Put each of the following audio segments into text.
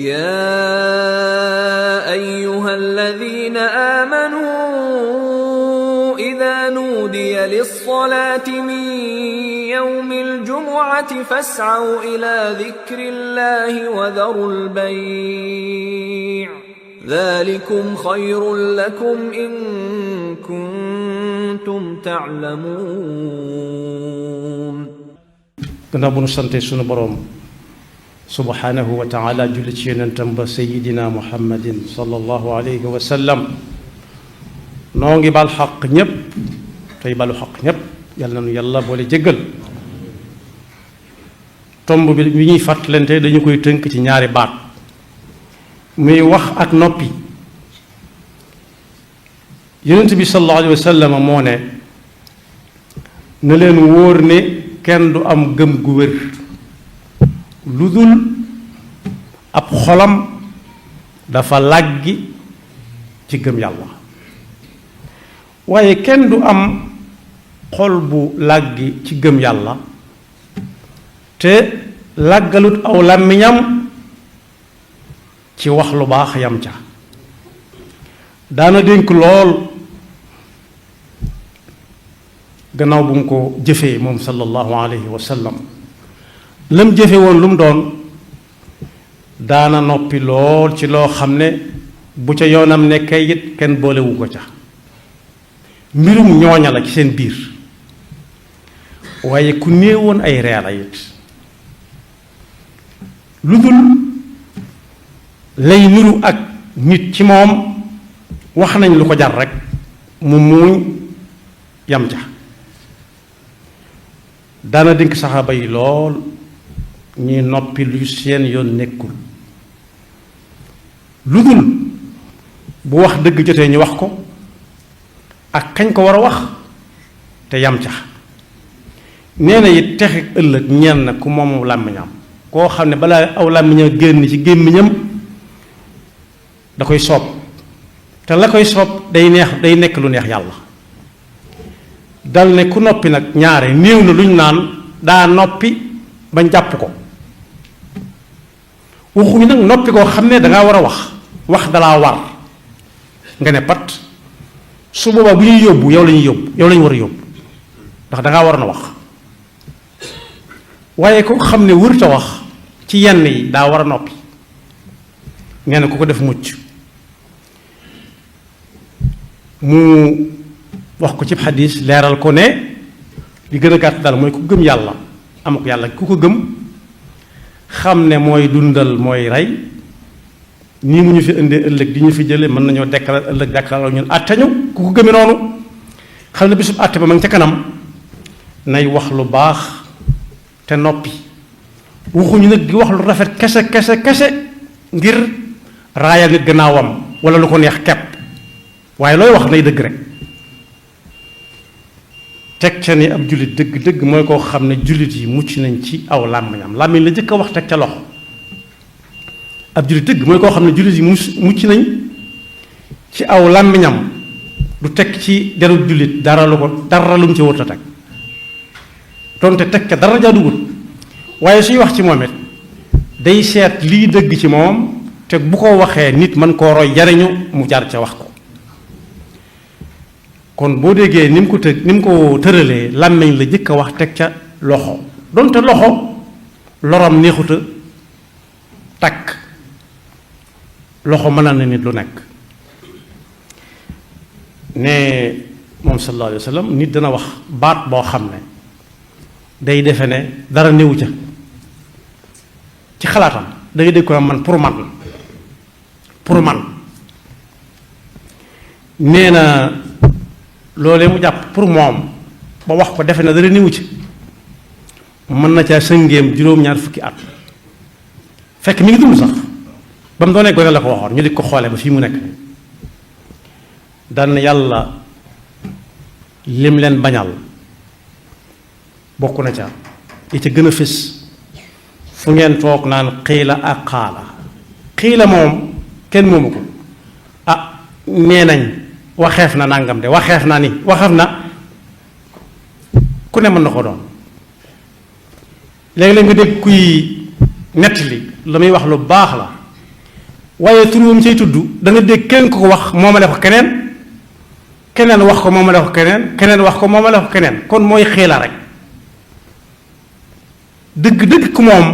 يا أيها الذين آمنوا إذا نودي للصلاة من يوم الجمعة فاسعوا إلى ذكر الله وذروا البيع ذلكم خير لكم إن كنتم تعلمون. gannaaw bu nu sante sunu boroom subhanahu wa taala julli ci yonentam ba sayidina muhammadin sallallahu alayhi wa sallam noo ngi bal xaq ñépp tey balu xaq ñépp yàlla na nu yàlla boole jéggal. tomb bi ñuy fàttalante dañu koy tënk ci ñaari baat muy wax ak noppi. yonent bi sallallahu alayhi wa sallam moo ne na leen wóor ne kenn du am gëm gu wér lu dul ab xolam dafa làggi ci gëm yàlla, waaye kenn du am xol bu làggi ci gëm yàlla te làggalut aw làmmiñam ci wax lu baax yam ca. daana dénk lool gannaaw bu mu ko jëfee moom sallallahu alayhi wa sallam lam jëfe woon lu mu doon daana noppi lool ci loo xam ne bu ca yoonam nekkee it kenn boolewu ko ca, mbirum ñooña la ci seen biir, waaye ku néewoon ay reer la it. lu dul lay niru ak nit ci moom wax nañ lu ko jar rek mu muuñ yam ca. daana dénk saxaaba yi lool ñuy noppi lu seen yoon nekkul, lu dul bu wax dëgg jotee ñu wax ko ak kañ ko war a wax te yam ca. nee na it texe ëllëg ñeen na ku moomu làmmiñam, koo xam ne balaa aw làmmiñam génn ci gémmiñam da koy soob, te la koy soob day nekk lu neex yàlla. dal ne ku noppi nag ñaare néew na luñ naan daa noppi bañ jàpp ko. waxuñu nag noppi koo xam ne dangaa war a wax dalaa war nga ne pat, su boobaa bu ñuy yóbbu yow lañuy yóbbu, yow lañu war a yóbbu ndax dangaa war na wax. waaye ko xam ne wërta wax ci yenn yi daa war a noppi, nee na ku ko def mucc. mu wax ko ci xadis leeral ko ne li gën a gàtt daal mooy ku gëm yàlla am ko yàlla, ku ko gëm xam ne mooy dundal mooy rey, nii mu ñu fi indee ëllëg di ñu fi jële mën nañoo dekkal ëllëg jàkkaarloo ñun àtte ñu. ku ko gëmee noonu xam ne bisub àtte ba ma ngi ca kanam, nay wax lu baax te noppi. waxuñu nag di wax lu rafet kese ngir raayal nit gannaawam wala lu ko neex kepp, waaye looy wax nay dëgg rek. teg ca ni ab jullit dëgg mooy koo xam ne jullit yi mucc nañ ci aw làmmiñam. làmmiñ la jëkk a wax teg ca loxo. ab jullit dëgg mooy koo xam ne jullit yi mucc nañ ci aw làmmiñam, du teg ci deru jullit dara lu mu ci wërta teg, donte teg ca dara jaadugut, waaye suy wax ci moom it day seet lii dëgg ci moom te bu ko waxee nit mën koo roy jariñu mu jaar ca wax ko. kon boo déggee ni mu ko tëralee làmmiñ la jëkk a wax teg ca loxo, donte loxo loram neexuta takk, loxo mënal na nit lu nekk. ne moom sallallahu alayhi wa sallam nit dana wax baat boo xam ne day defe ne dara néewu ca ci xalaatam, da ngay dégg ko man pour man nee na loolee mu jàpp pour moom ba wax ko defe na dara néewu ci, mën na caa sëngéem juróom-ñaar fukki at, fekk mi ngi dund sax. ba mu doonee gone la ko waxoon, ñu di ko xoole ba fii mu nekk. daan na yàlla lim leen bañal bokk na ca yi ca gën a fés fu ngeen toog naan xiila ak xaala. xiila moom kenn moomu ko, ah nee nañ waxeef na nangam de, waxeef na ni, waxeef na ku ne mën na ko doon. léegi-léeg nga dégg kuy nettali la muy wax lu baax la waaye tur wu mu cay tudd da nga dégg kenn ko wax moomale ko keneen keneen wax ko moomale ko keneen keneen wax ko moomale ko keneen kon mooy xiila rek dëgg-dëgg ku moom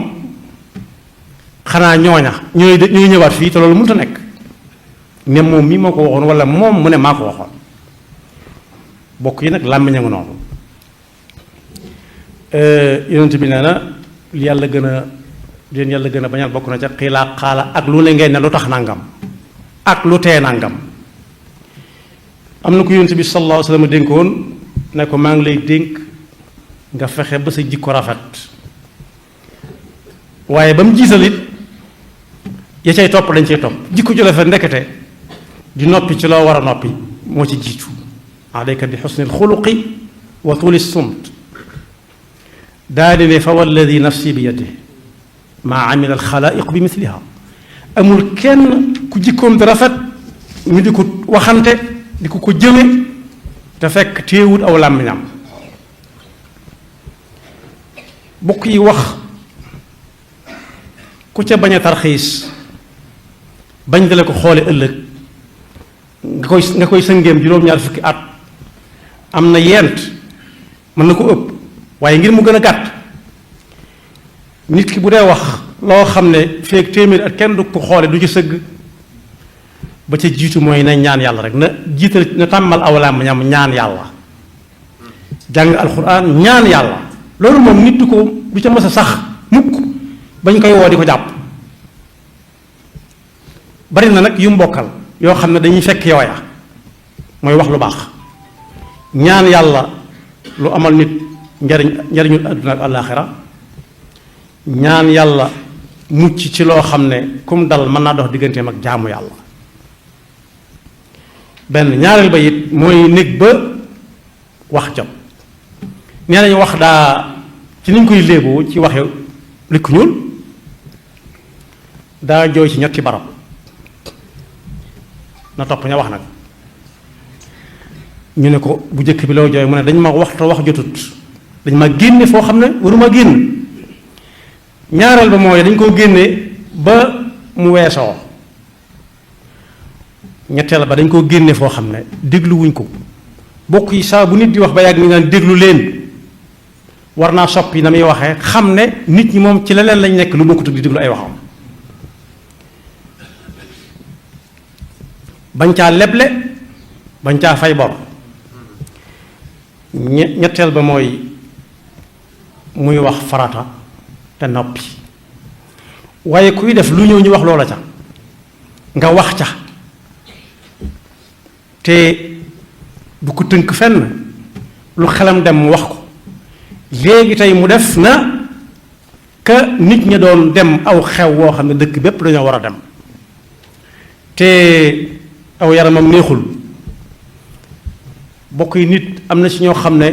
xanaa ñooña ñooy ñëwaat fii te loolu mënut a nekk ne moom mii moo ko waxoon wala moom mu ne maa ko waxoon bokk yi nag làmmiñ a ngi noonu yonent bi nee na yàlla gën a leen yàlla gën a bañal bokk na ca xiilaa xaala ak lu ne ngeen ne lu tax nangam ak lu tee nangam am na ko yonent bi sallallahu alayhi wa sallam dénkoon ne ko maa ngi lay dénk nga fexe ba sa jikko rafet waaye ba mu jiital it ya cay topp dañ cay topp jikko ju rafet ndekete di noppi ci loo war a noppi moo ci jiitu alayka bi xusnil xuluqi wa tuuli sumt daa di ne fa walladi nafsi bi yadihi maa amila alxalaaiq bi misliha amul kenn ku jikkoom di rafet ñu di ko waxante di ko jëme te fekk téewut aw làmmiñam bokk yi wax ku ca bañ a tarxiis bañ dale ko xoole ëllëg nga koy sëngeem juróom-ñaar fukki at am na yent mën na ko ëpp waaye ngir mu gën a gàtt nit ki bu dee wax loo xam ne feeg téeméer at kenn du ko xoole du ci sëgg ba ca jiitu mooy na ñaan yàlla rek na jiital na tàmmal aw làmmiñam ñaan yàlla jàng alxuraan ñaan yàlla loolu moom nit du ca mës a sax mukk bañ koy woo di ko jàpp bari na nag yu mbokkal yoo xam ne dañuy fekk yooya mooy wax lu baax ñaan yàlla lu amal nit njariñul àdduna ak àllaaxira ñaan yàlla mucc ci loo xam ne kum dal mën naa dox digganteem ak jaamu yàlla benn ñaareel ba it mooy néeg ba wax jot nee nañu wax daa ci niñ koy léeboo ci waxe likku ñuul daa jooy ci ñetti barab na topp ña wax nag ñu ne ko bu njëkk bi loo jooy mu ne dañ ma wax te wax jotut dañ ma génne foo xam ne waruma génn ñaareel ba mooy dañ koo génne ba mu weesoo ñetteel ba dañ koo génne foo xam ne dégluwuñ ko bokk yi saa bu nit di wax ba yàgg mi naan déglu leen war naa soppi na muy waxee xam ne nit ñi moom ci leneen lañ nekk lu bokkut di déglu ay waxam bañ caa leble bañ caa fay bor ñetteel ba mooy muy wax farata te noppi waaye kuy def lu ñëw ñu wax loola ca nga wax ca te du ko tënk fenn lu xelam dem mu wax ko léegi tey mu def na ka nit ñi doon dem aw xew woo xam ne dëkk bépp dañoo war a dem te aw yaramam neexul bokk yi nit am na ci ñoo xam ne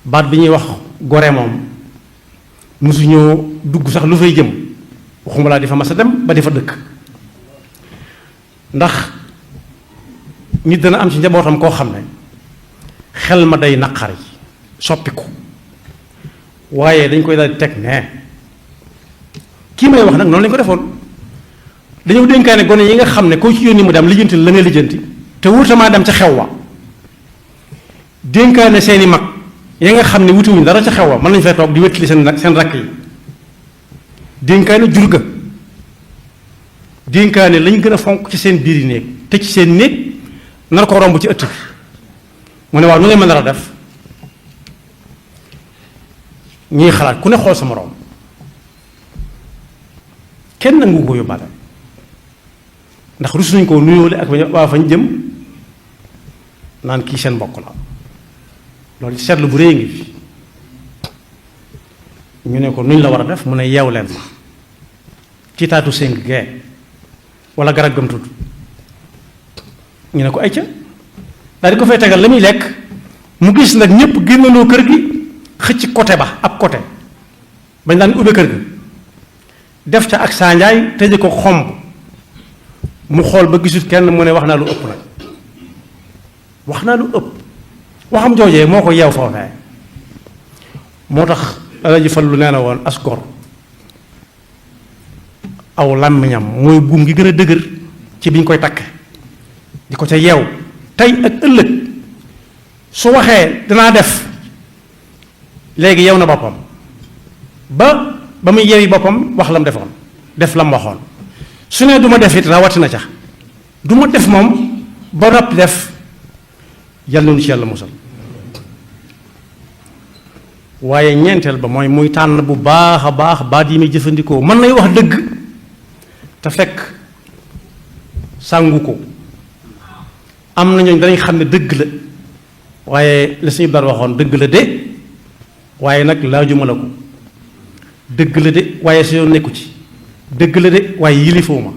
baat bi ñuy wax gore moom mosuñoo dugg sax lu fay jëm waxuma laa di fa mas a dem ba di fa dëkk ndax nit dana am ci njabootam koo xam ne xel ma day naqari soppiku waaye dañ koy daal di teg ne kii may wax nag noonu lañ ko defoon dañoo dénkaane gone yi nga xam ne koo ci yónni mu dem lijjanti la nga lijjanti te wutamaa dem ca xew wa dénkaane seeni mag ya nga xam ne wutiwuñ dara ca xew wa mën nañu fay toog di wétali seen rakk yi dénkaane jur ga dénkaane lañ gën a fonk ci seen biir yi néeg te ci seen néeg nar ko romb ci ëtt bi mu ne waaw nu ngay mën a def ñuy xalaat ku ne xool sa moroom kenn nangu ko yóbbaale ndax rus nañ koo nuyoole ak waa fañ jëm naan kii seen mbokk la loolu seetlu bu réy ngi fi ñu ne ko nuñ la war a def mu ne yeew leen ma ci taatu séng gee wala garab gëm tudd ñu ne ko ay ca daal di ko fay tegal la muy lekk mu gis nag ñëpp génnandoo kër gi xëcc côté ba ab côté bañ daan ubbe kër ga def ca ak saanjaay tëje ko xomb mu xool ba gisut kenn mu ne wax naa lu ëpp nag wax naa lu ëpp waxam joojee moo ko yeew foofee moo tax Alaaji Fallu nee na woon as gor aw làmmiñam mooy buum gi gën a dëgër ci biñ koy takk di ko ca yeew tey ak ëllëg su waxee danaa def léegi yeew na boppam ba muy yeewi boppam wax la mu defoon def la mu waxoon su ne du ma def it rawatina ca du ma def moom ba noppi def yàlla nu ci yàlla musal waaye ñeenteel ba mooy muy tànn bu baax a baax baat yi muy jëfandikoo mën nay wax dëgg te fekk sàngu ko am na ñooñ danañ xam ne dëgg la waaye la suñu bar waxoon dëgg la de waaye nag laajuma la ko dëgg la de waaye sa yoon nekku ci dëgg la de waaye yilifoo ma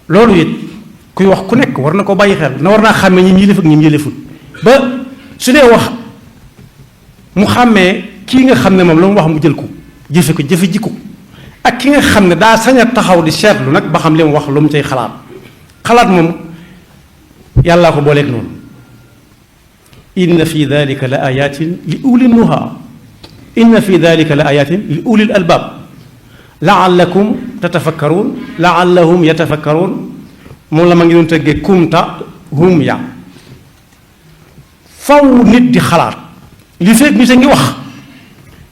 loolu it kuy wax ku nekk war na ko bàyyi xel na war naa xàmmee ñi yilif ak ñi yilifut ba su dee wax mu xàmmee kii nga xam ne moom la mu wax mu jël ko jëfe jikko ak ki nga xam ne daa sañ a taxaw di seetlu nag ba xam li mu wax lu mu cay xalaat moom yàllaa ko booleeg noonu inna fi dalika la ayatin li uli nuha inna fi dalika la ayatin li ulil albab laallakum tatafakkaruun laallahum yatafakkaruun moom la ma ngi doon tëggee kumta hum ya faw nit di xalaat li fekk nit a ngi wax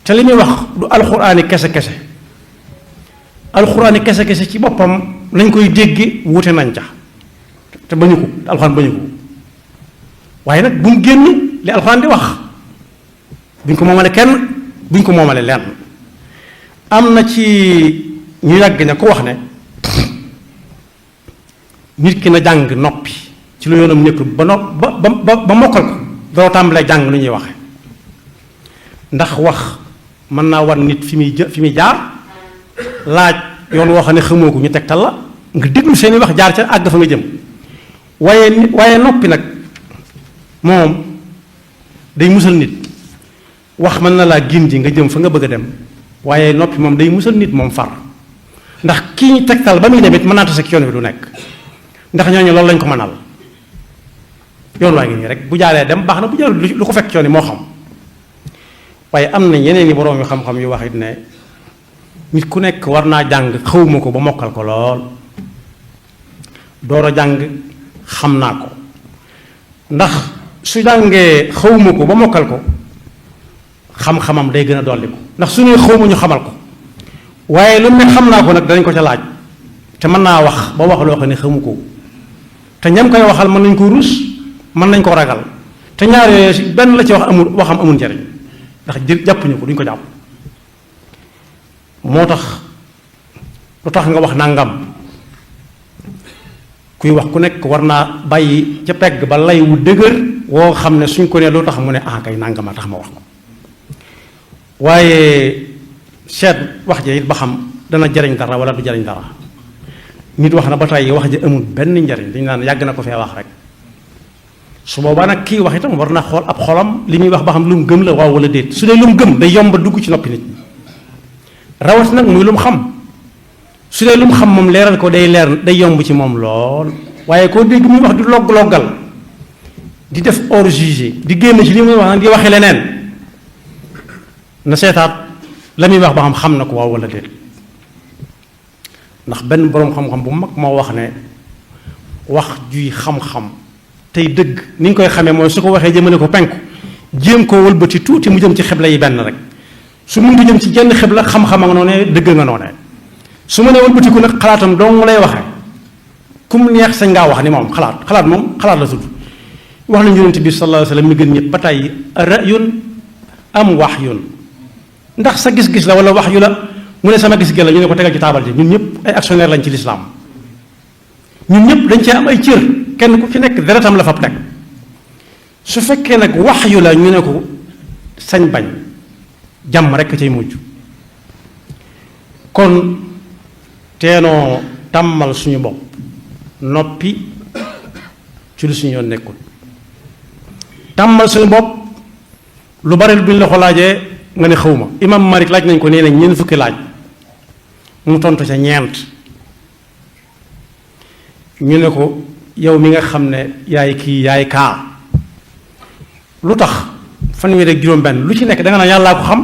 te li muy wax du alxuraani kese alxuraani kese ci boppam lañ koy dégge wuute nañ ca te bañu ko alxuraan bañu ko waaye nag bu mu génn li alxuraan di wax buñ ko moomale kenn buñ ko moomale lenn am na ci ñu yàgg ña ko wax ne nit ki na jàng noppi ci lu yoonam nekkul ba mokkal ko doo tàmbalee jàng lu ñuy waxe ndax wax mën naa war nit fi muy jaar laaj yoon woo xam ne xamoo ko ñu tegtal la nga déglu seeni wax jaar ca àgg fa nga jëm waaye noppi nag moom day musal nit wax mën na laa gindi nga jëm fa nga bëgg a dem waaye noppi moom day musal nit moom far ndax kii ñu tegtal ba muy dem it mën naa tase ak yoon wi du nekk ndax ñooñu loolu lañ ko mënal yoon waa ngi nii rek bu jaaree dem baax na bu jaaree lu ko fekk yoon yi moo xam waaye am na yeneen i boroom yu xam-xam yu wax it ne nit ku nekk war naa jàng xawma ko ba mokkal ko lool door a jàng xam naa ko ndax su jàngee xawma ko ba mokkal ko xam-xamam day gën a dolli ko ndax su ne xawma ñu xamal ko waaye lu ne xam naa ko nag danañ ko ca laaj te mën naa wax ba wax loo xam ne xamu ko te ñam koy waxal mën nañ ko rus mën nañ ko ragal te ñaar yooyu benn la ci waxam amul njariñ ndax jàppuñu ko duñ ko jàpp moo tax lu tax nga wax nangam kuy wax ku nekk war naa bàyyi ca pegg ba lay wu dëgër woo xam ne suñ ko nee lu tax mu ne ah kay nangama tax ma wax ko waaye seet wax ja it ba xam dana jariñ dara wala du jariñ dara nit wax na ba tey wax ja amul benn njariñ dañu naan yàgg na ko fee wax rek su boobaa nag kii wax itam war na xool ab xolam li muy wax ba xam lu mu gëm la waaw wala déet su dee lu mu gëm day yomb dugg ci noppi nit ñi rawat nag muy lu mu xam su dee lu mu xam moom leeral ko day leer day yomb ci moom lool waaye koo dégg muy wax di logg-loggal di def hors jugé di génn ci li muy wax nag di waxee leneen na seetaat la muy wax ba xam na ko waaw wala déet ndax benn boroom xam-xam bu mag moo wax ne wax juy xam-xam tey dëgg ni ñu koy xamee mooy su ko waxee jëmale ko penku jéem koo wëlbati tuuti mu jëm ci xibla yi benn rek su mun di jëm ci jenn xibla xam-xam nga noonee dëgg nga noonee su ma nee wëlbatiku nag xalaatam dong lay waxee kum neex sañ ngaa wax ni moom xalaat moom xalaat la tudd wax nañu yonent bi sallallahu alayhi wa sallam mi gën ñëpp ba tey ra'yun am wahyun ndax sa gis-gis la wala wax yu la mu ne sama gis-gis la ñu ne ko tegal ci taabal ji ñun ñëpp ay actionnaire lañ ci lislaam ñun ñëpp dañ cee am ay cër kenn ku ci nekk deretam la fab teg su fekkee nag wax yu la ñu ne ko sañ bañ jàmm rekk cay mujj kon teenoo tàmmal suñu bopp noppi ci lu suñu yoon nekkul tàmmal suñu bopp lu bari bu ñu la ko laajee nga ne xawma imam Malik laaj nañ ko nee nañ ñeent fukki laaj mu tontu ca ñeent ñu ne ko yow mi nga xam ne yaay kii yaay kaa lu tax fanweer ak juróom-benn lu ci nekk da nga naan yàllaa ko xam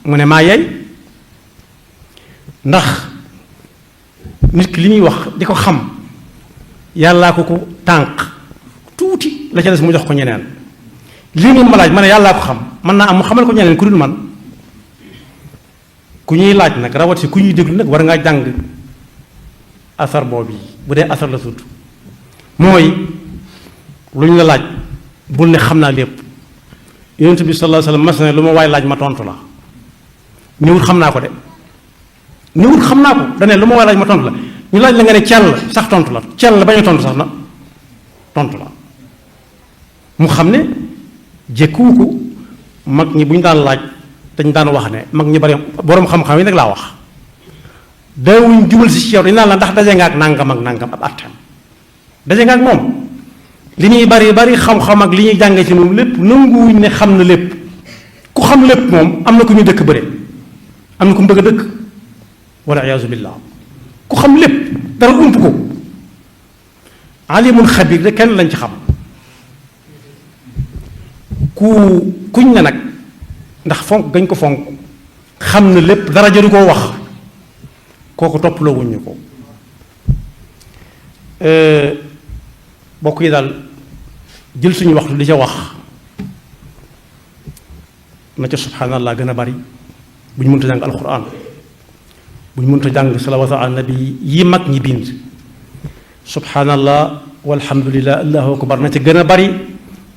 mu ne maa yey ndax nit ki li muy wax di ko xam yàllaa ko tànk tuuti la ca des mu jox ko ñeneen lii mu ma laaj ma ne yàllaa ko xam mën naa am mu xamal ko ñeneen ku dul man ku ñuy laaj nag rawat si ku ñuy déglu nag war ngaa jàng asar boobu yi bu dee asar la tudd mooy lu ñu la laaj bul ne xam naa lépp yonent bi sallallahu alayhi wasallam mas na lu ma waay laaj ma tontu la ñëwut xam naa ko de ñëwut xam naa ko dane lu ma waay laaj ma tontu la ñu laaj la nga ne cell sax tontu la cell bañ a tontu sax na tontu la mu xam ne jekkuwu ko mag ñi bu ñu daan laaj dañ daan wax ne mag ñi bari boroom xam-xam yi nag laa wax daawuñ jubal si ci yow dañ naan la ndax daje nga ak nangam ak nangam ab attem daje nga ak moom li ñuy bari xam-xam ak li ñuy jànge ci moom lépp nanguwuñ ne xam na lépp ku xam lépp moom am na ku ñu dëkk bëre am na ku mu bëgg a dëkk wala iyaazu billah ku xam lépp dara ump ko alimul xabir de kenn lañ ci xam kuñ ne nag ndax fonk gañ ko fonk xam na lépp dara jaru koo wax kooku toppaloo wuñ ñu ko bokk yi daal jël suñu waxtu di ca wax na ca subhanallah gën a bari bu ñu mënta jàng alquran bu ñu mënta jàng salawaatu ala nabi yi mag ñi bind subhanallah walhamdulillah allahu akbar na ca gën a bari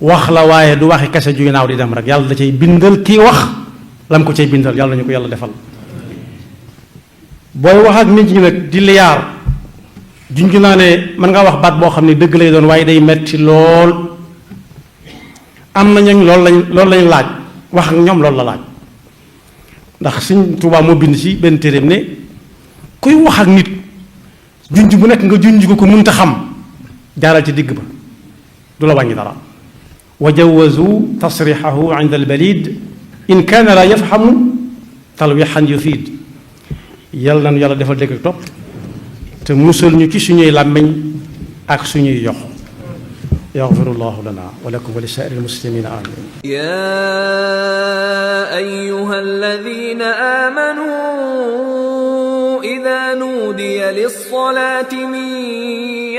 wax la waaye du waxi kese ju naaw di dem rek yàlla da cay bindal kii wax lam ko cay bindal yàlla nañu ko yàlla defal booy wax ak nit ñi nag di liyaar junj naa ne mën nga wax baat boo xam ne dëgg lay doon waaye day metti lool am na ñooñ loolu lañ laaj wax ak ñoom loolu la laaj ndax Sëñ Tuubaa moo bind ci benn téeréem ne kuy wax ak nit junj bu nekk nga junj ko mënta xam jaaral ci digg ba du la wàññi dara wa jawazu tasrixahu inda albalid in kaana la yafhamu talwixan yufiid yàlla nañu yàlla defal dégg ak topp te musal ñu ci suñuy làmmiñ ak suñuy yox yaxfirullahu lana wa lakum wa li saa'iri almuslimina amin ya ayyuha alladina amanu ida nudiya lis-salati min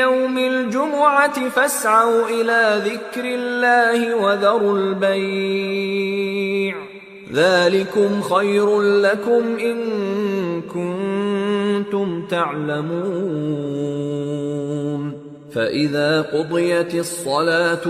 yawmi al-jumu'ati fas'aw ila dhikri llahi wa dharul bay' dhalikum khayrun lakum in kuntum ta'lamun fa idha qudiyati as-salatu